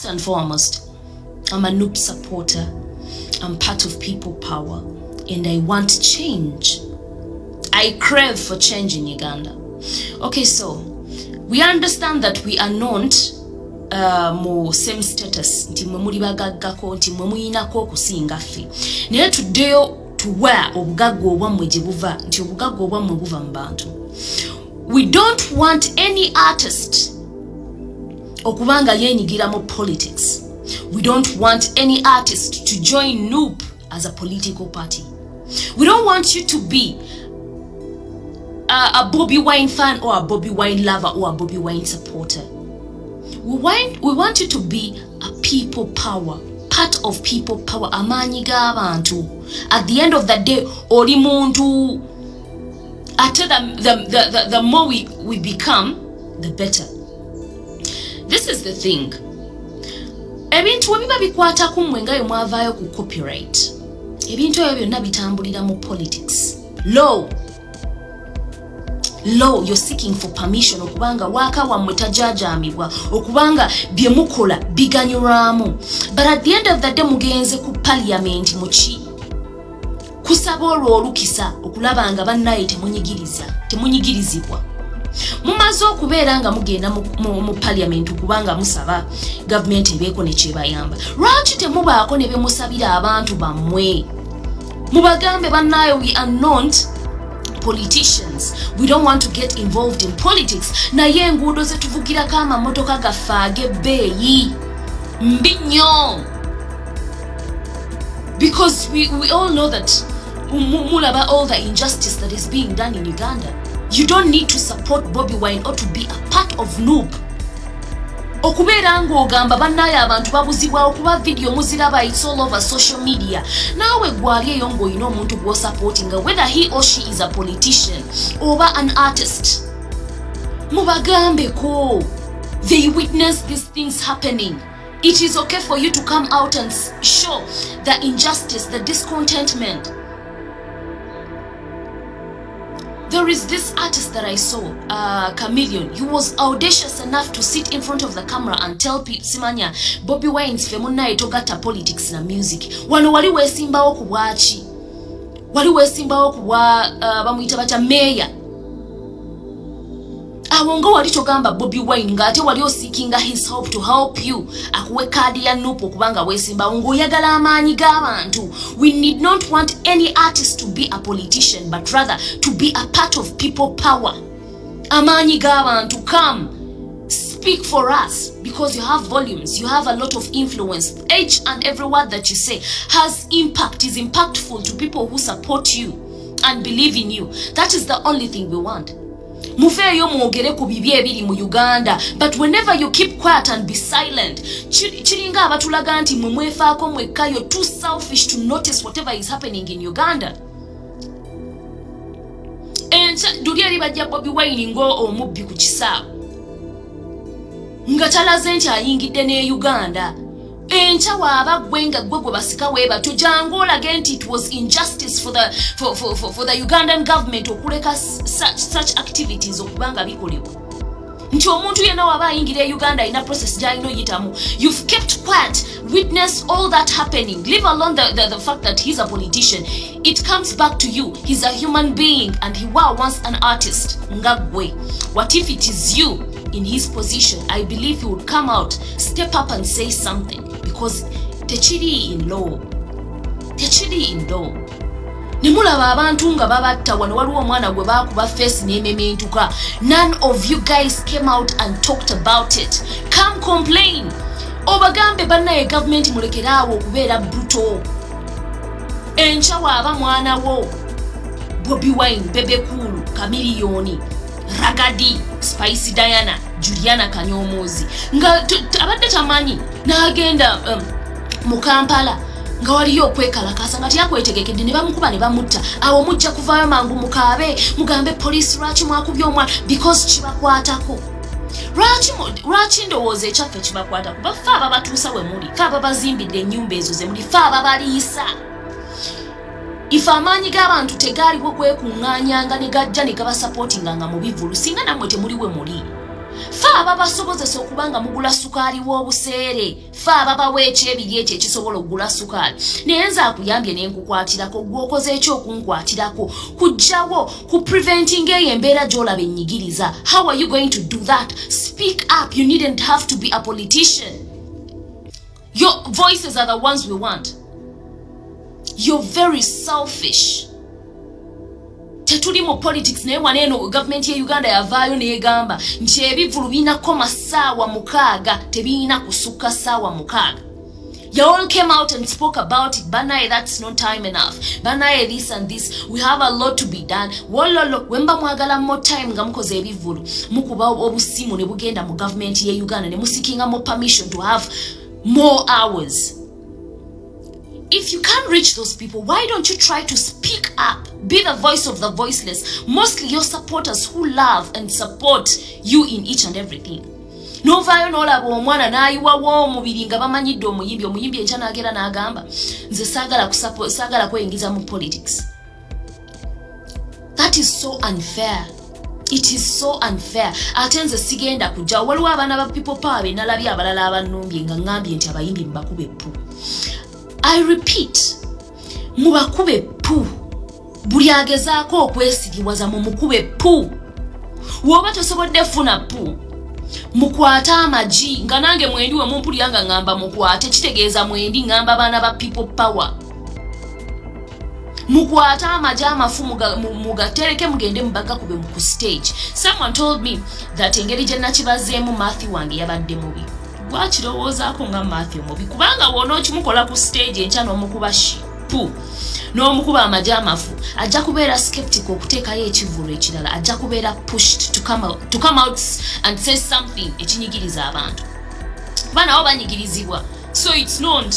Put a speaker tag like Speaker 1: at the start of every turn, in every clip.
Speaker 1: And foremost, I'm a NUP supporter. I'm part of People Power, and I want change. I crave for change in Uganda. Okay, so we understand that we are not mu same status, nti mwe muli bagaggako, nti mwe muyinako okusinga ffe, naye tuddeyo tuwa obugagga obwammwe gye buva, nti obugagga obwammwe buva mu bantu. We don't want any artist okubanga yenyigira mu politics. We don't want any artist to join NUP as a political party. We don't want you to be a Bobi Wine fan or a Bobi Wine lover or a Bobi Wine supporter. We want you to be a people power, part of people power, amaanyi g'abantu. At the end of the day, oli muntu. Ate the more we become, the better. This is the thing. Ebintu we biba bikwata ku mmwe nga bwe mwavaayo ku copyright, ebintu ebyo byonna bitambulira mu politics. Law, law, you're seeking for permission okubanga waaka wammwe tajajamibwa, okubanga bye mukola biganyulwamu. But at the end of the day, mugenze ku parliament muki kusaba olwo olukisa okulaba nga bannaye temunyigiriza, temunyigirizibwa. Mumaze okubeera nga mugenda mu parliament kubanga musaba gavumenti ebeeko nekyebayamba, lwaki temubaako ne bemusabira abantu bammwe? Mubagambe, "Bannaye, we are not politicians. We don't want to get involved in politics, naye enguudo zetuvugirako amamotoka gaffe ag'ebbeeyi mbi nnyo," because we all know that mulaba all the injustice that is being done in Uganda. You don't need to support Bobi Wine or to be a part of NUP okubeera ng'ogamba bannaye abantu babuzibwawo, kuba video muziraba, it's all over social media. Naawe gwali eyo ng'olina omuntu gw'osupportinga, whether he or she is a politician oba an artist, mubagambeko. They witness these things happening. It is okay for you to come out and show the injustice, the discontentment. There is this artist that I saw, Chameleon. He was audacious enough to sit in front of the camera and tell people, "Simanya, Bobi Wine, ffe munnaye togatta politics na music." Wano wali weesimbawo ku bwaki? Wali weesimbawo ku bwa bamuyita batya, mayor. Awo nga wali togamba Bobi Wine, ng'ate wali oseekinga his help to help you, akuwe kaadi ya NUP okubanga weesimbawo ng'oyagala amaanyi g'abantu. We need not want any artist to be a politician, but rather to be a part of people power, amaanyi g'abantu. Come speak for us, because you have volumes, you have a lot of influence. Each and every word that you say has impact, is impactful to people who support you and believe in you. That is the only thing we want. Mufeeyo mwogere ku bibi ebiri mu Uganda, but whenever you keep quiet and be silent, kiringa abatulaga nti mwe mwefaako mwekka. You're too selfish to notice whatever is happening in Uganda. Enkya luli eri bajja Bobi Wine nga omubbi ku kisaawe, nga talaze nti ayingidde ne Uganda. Enkya waaba ggwe nga ggwe gwe basika weebatyo, jangu olage nti it was injustice for the Ugandan government okuleka such activities okubanga bikolebwa, nti omuntu yenna waba ayingira e Uganda alina process gy'alina oyitamu. You've kept quiet, witness all that happening. Leave alone the fact that he's a politician. It comes back to you. He's a human being and he was once an artist nga ggwe. What if it is you in his position? I believe he would come out, step up and say something, because tekiri in law, tekiri in law. Ne mulaba abantu nga babatta. Wano waliwo omwana gwe baakuba face n'emementuka. None of you guys came out and talked about it. Come complain, obagambe, "Bannaye gavumenti, mulekeraawo okubeera brutal." Enkya waaba mwana wo Bobi Wine, Bebe Cool, Chameleone, Ragga Dee, Spice Diana, Juliana Kanyomozi, nga abadde tamanyi n'agenda mu Kampala nga waliyo okwekalakasa nga teyakwetegekedde, ne bamukuba ne bamutta, awo mujja kuvaayo mangu mukaabe, mugambe poliisi, "Lwaki mwakubye omwana?" Because kibakwatako. Lwaki ndowooza ekyaffe kibakwata? Kuba fe ababatuusa we muli, fe ababazimbidde ennyumba ezo ze muli, fe ababaliisa. Ife amaanyi g'abantu tegaaliwo kwekuŋŋaanyanga ne gajja ne gabasapootinganga mu bivulu, singa nammwe temuli we muli. Fe ababasobozesa okuba nga mugula sukaali w'obuseere, fe ababawa ekyebiri ekyo ekisobola okugula sukaali. Naye nze akuyambye ne nkukwatirako, gw'okoze ekyokunkwatirako kujjawo ku preventing eyo embeera gy'olaba ennyigiriza. How are you going to do that? Speak up. You needn't have to be a politician. Your voices are the ones we want. You're very selfish. Tetuli mu politics, naye wano eno gavumenti ye Uganda yavaayo n'egamba nti ebivvulu birinako 6:00, tebirina kusukka 6:00. You all came out and spoke about it. Banaye, that's not time enough. Banaye, this and this. We have a lot to be done. Wololo, wemba mwagala more time nga mukoze ebivvulu, mukuba obusimu ne bugenda mu gavumenti ye Uganda ne museekinga more permission to have more hours. If you can't reach those people, why don't you try to speak up? Be the voice of the voiceless. Mostly your supporters who love and support you in each and everything. Novaayo n'olaba omwana n'ayiwawo omubiri nga bamanyidde omuyimbi. Omuyimbi enkya n'agera n'agamba, nze saagala kweyingiza mu politics. That is so unfair. It is so unfair. Ate nze sigenda kujja. Waliwo abaana ba People Power be nalabye abalala abannumbye nga ŋŋambye nti abayimbi mubakube pu. I repeat, mubakube pu. Buli agezaako okwesiriwaza mumukube pu. Woba tosobodde funa pu, mukwate amagi. Nga nange mwendi we mumpulira nga ŋŋamba mukwate, kitegeeza mwendi ŋŋamba baana ba People Power. Mukwate amagi amafu, mugatereke, mugende mubagakube mu ku stage. Someone told me that engeri gye nakibazeemu Matthew wange yabadde mubi. Gwakirowoozaako nga Matthew mubi, kubanga wonookimukola ku stage enkya n'omukuba pu n'omukuba amagi amafu, ajja kubeera skeptical okuteekayo ekivvulu ekirala. Ajja kubeera pushed to come out and say something ekinyigiriza abantu, kuba nabo banyigirizibwa. So it's not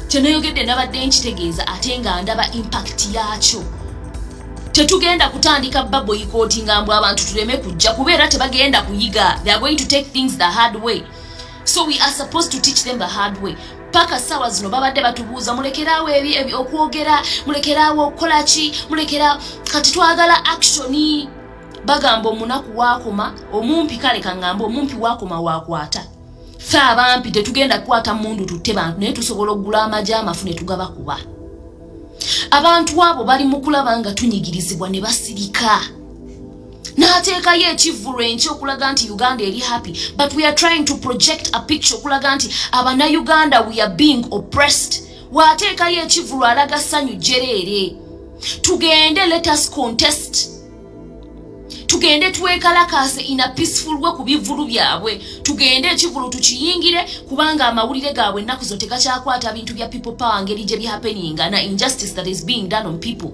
Speaker 1: kyenayogedde, nabadde nkitegeeza ate nga ndaba impact yakyo. Tetugenda kutandika baboycottinga mbu abantu tuleme kujja, kubeera tebagenda kuyiga. They are going to take things the hard way, so we are supposed to teach them the hard way. Paka sawa zino babadde batubuuza, mulekeraawo ebi okwogera, mulekeraawo okukola ki, mulekeraawo. Kati twagala action. Bagamba omunaku waakoma omumpi, kale kaŋŋamba omumpi waakoma wakwata. Fe abampi tetugenda kukwata mundu tutte bantu, naye tusobola okugula amagi amafu ne tugabakuba. Abantu abo bali mu kulaba nga tunyigirizibwa ne basirika. N'ateekayo ekivvulu enkya okulaga nti Uganda eri happy, but we are trying to project a picture okulaga nti Abannayuganda, we are being oppressed. Waateekayo ekivvulu alaga ssanyu jjereere. Tugende, let us contest. Tugende twekalakaase in a peaceful way ku bivvulu byabwe. Tugende ekivvulu tukiyingire, kubanga amawulire gaabwe ennaku zo tegakyakwata bintu bya People Power, ngeri gye bihappeninga na injustice that is being done on people.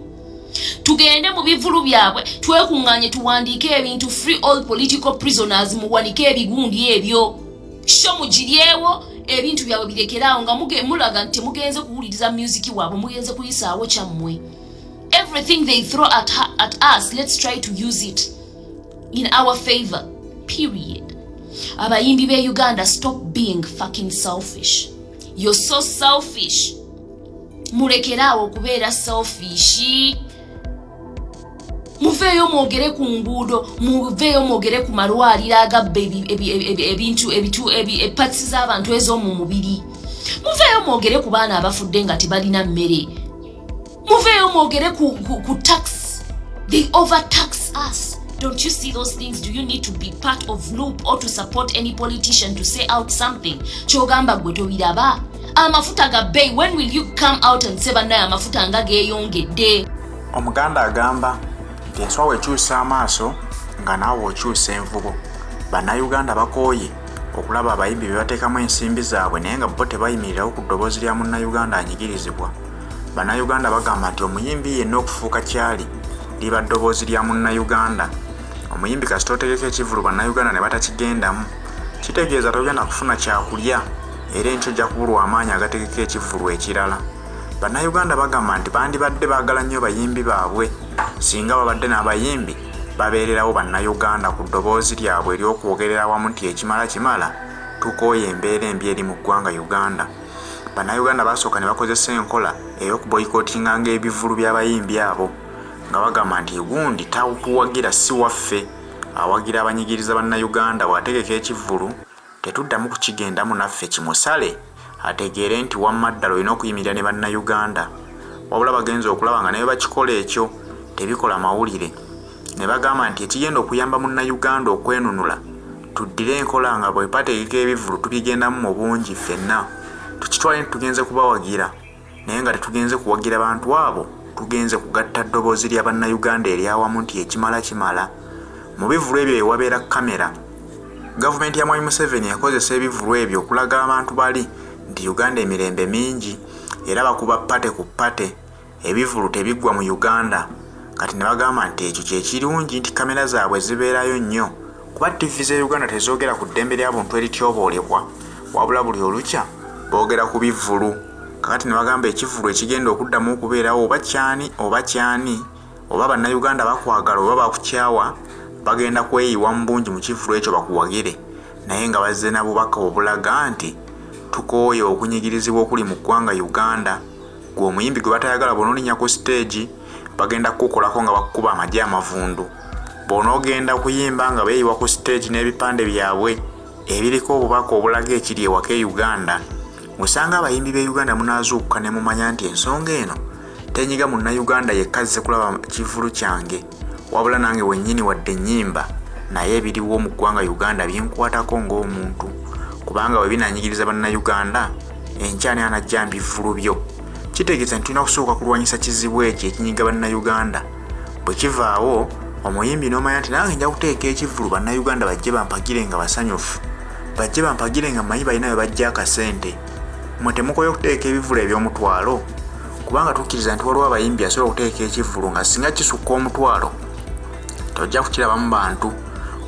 Speaker 1: Tugende mu bivvulu byabwe, twekuŋŋaanye, tuwandiike ebintu, "Free all political prisoners." Muwanike ebigundi ebyo, sho mugiryewo, ebintu byabwe birekeraawo nga mulaga nti temugenze kuwuliriza music waabwe, mugenze kuyisaawo kyammwe. Everything they throw at us, let's try to use it in our favor, period. Abayimbi be Uganda, stop being fucking selfish. You're so selfish. Mulekeraawo okubeera selfish. Muveeyo mwogere ku nguudo, muveeyo mwogere ku malwaliro agabba ebintu, eparts z'abantu ez'omu mubiri. Muveeyo mwogere ku baana abafudde nga tebalina mmere. Muveeyo mwogere ku tax. They overtax us. Don't you see those things? Do you need to be part of NUP or to support any politician to say out something? Kyogamba gwe tobiraba? Amafuta ga bbeeyi. When will you come out and say, "Bannaye, amafuta nga geeyongedde"?
Speaker 2: Omuganda agamba nti enswa ekyusa amaaso nga naawe okyusa envubo. Bannayuganda bakooye okulaba abayimbi be bateekamu ensimbi zaabwe, naye nga bo tebayimirirawo ku ddoboozi lya munnayuganda anyigirizibwa. Bannayuganda bagamba nti omuyimbi yenna okufuuka kyali liba ddoboozi lya munnayuganda. Omuyimbi kasita otegeka ekivvulu bannayuganda ne batakigendamu, kitegeeza togenda kufuna kyakulya, era enkyo ojja kubulwa amaanyi agategeka ekivvulu ekirala. Bannayuganda bagamba nti bandibadde baagala nnyo bayimbi baabwe singa babadde n'abayimbi babeererawo bannayuganda ku ddoboozi lyabwe ery'okwogerera awamu nti ekimala kimala, tukooye embeera embi eri mu ggwanga Uganda. Bannayuganda basooka ne bakozesa enkola ey'okuboycottinganga ebivvulu by'abayimbi abo nga bagamba nti gundi tatuwagira, si waffe. awagira abanyigiriza bannayuganda bw'ategeka ekivvulu tetuddamu kukigendamu naffe kimusale ategeere nti wamma ddala olina okuyimirira ne bannayuganda. Wabula bagenze okulaba nga naye bakikola ekyo tebikola mawulire ne bagamba nti ekigenda okuyamba munnayuganda okwenunula tuddire enkola nga bwe bategeka ebivvulu tubigendamu mu bungi ffenna tukitwale nti tugenze kubawagira naye nga tetugenze kuwagira bantu abo, tugenze kugatta ddoboozi lya bannayuganda eryawamu nti ekimala kimala. Mu bivvulu ebyo ewabeera kamera. Gavumenti ya Mwami Museveni ekozesa ebivvulu ebyo okulaga abantu bali nti Uganda emirembe mingi era bakuba pate ku pate, ebivvulu tebiggwa mu Uganda. Kati ne bagamba nti ekyo kye kirungi nti kamera zaabwe zibeerayo nnyo kuba TV z'e Uganda tezoogera ku ddembe lya buntu erityoboolebwa, wabula buli olukya boogera ku bivvulu. Kakati ne bagamba ekivvulu ekigenda okuddamu okubeerawo oba kyani oba kyani, oba bannayuganda bakwagala oba bakukyawa, bagenda kweyiwa mu bungi mu kivvulu ekyo bakuwagire, naye nga bazze na bubaka obulaga nti tukooye okunyigirizibwa okuli mu ggwanga Uganda. Gwe omuyimbi gwe batayagala bw'onoolinya ku siteegi bagenda kukukolako nga bakukuba amagye amavundu. Bw'onoogenda kuyimba nga beeyiwa ku siteegi n'ebipande byabwe ebiriko obubaka obulaga ekiri ewaka e Uganda, osanga abayimbi b'e Uganda munaazuukuka ne mumanya nti ensonga eno tenyiga munnayuganda yekka azze kulaba kivvulu kyange, wabula nange wennyini wadde ennyimba naye ebiriwo mu ggwanga Uganda binkwatako ng'omuntu, kubanga bwe binanyigiriza bannayuganda enkya ani anajja mu bivvulu byo. Kitegeeza nti tulina kusooka kulwanyisa kizibu ekyo ekinyiga bannayuganda. Bwe kivaawo omuyimbi n'omanya nti nange nja kuteeka ekivvulu bannayuganda bajje bampagire nga basanyufu, bajje bampagire nga mmanyi balina we bajja akasente. Mmwe temukoye okuteeka ebivvulu eby'omutwalo, kubanga tukkiriza nti waliwo abayimbi asobola okuteeka ekivvulu nga singa kisukka omutwalo tojja kukirabamu bantu,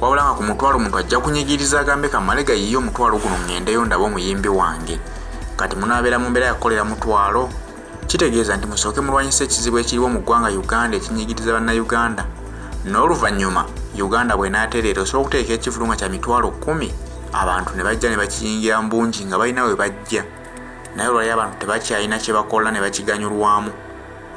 Speaker 2: wabula nga ku mutwalo omuntu ajja kunyigiriza agambe kamale gayiye omutwalo guno ŋŋendeyo ndabe omuyimbi wange. Kati munaabeera mu mbeera yakukolera mutwalo. Kitegeeza nti musooke mulwanyise ekizibu ekiriwo mu ggwanga Uganda ekinyigiriza bannayuganda, n'oluvannyuma Uganda bw'enaatereera osobola okuteeka ekivvulu nga kya 10,000 abantu ne bajja ne bakiyingira mu bungi nga balina we bajja. Naye olwali abantu tebakyalina kye bakola ne bakiganyulwamu.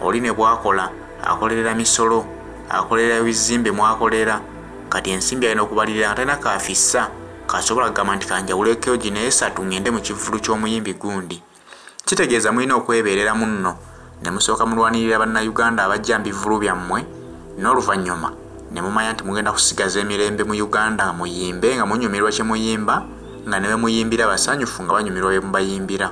Speaker 2: Oli ne bw'akola akolerera misolo, akolerera bizimbe mwakolera, kati ensimbi alina okubalirira nga talina kaafissa kasobola kugamba nti kanjawuleko gino esatu ŋŋende mu kivvulu ky'omuyimbi gundi. Kitegeeza mulina okwebeerera munno ne musooka mulwanirira bannayuganda abajja mu bivvulu byammwe, n'oluvannyuma ne mumanya nti mugenda kusigaza emirembe mu Uganda nga muyimbe nga munyumirwa kye muyimba, nga ne bwe muyimbira basanyufu nga banyumirwa bye mubayimbira.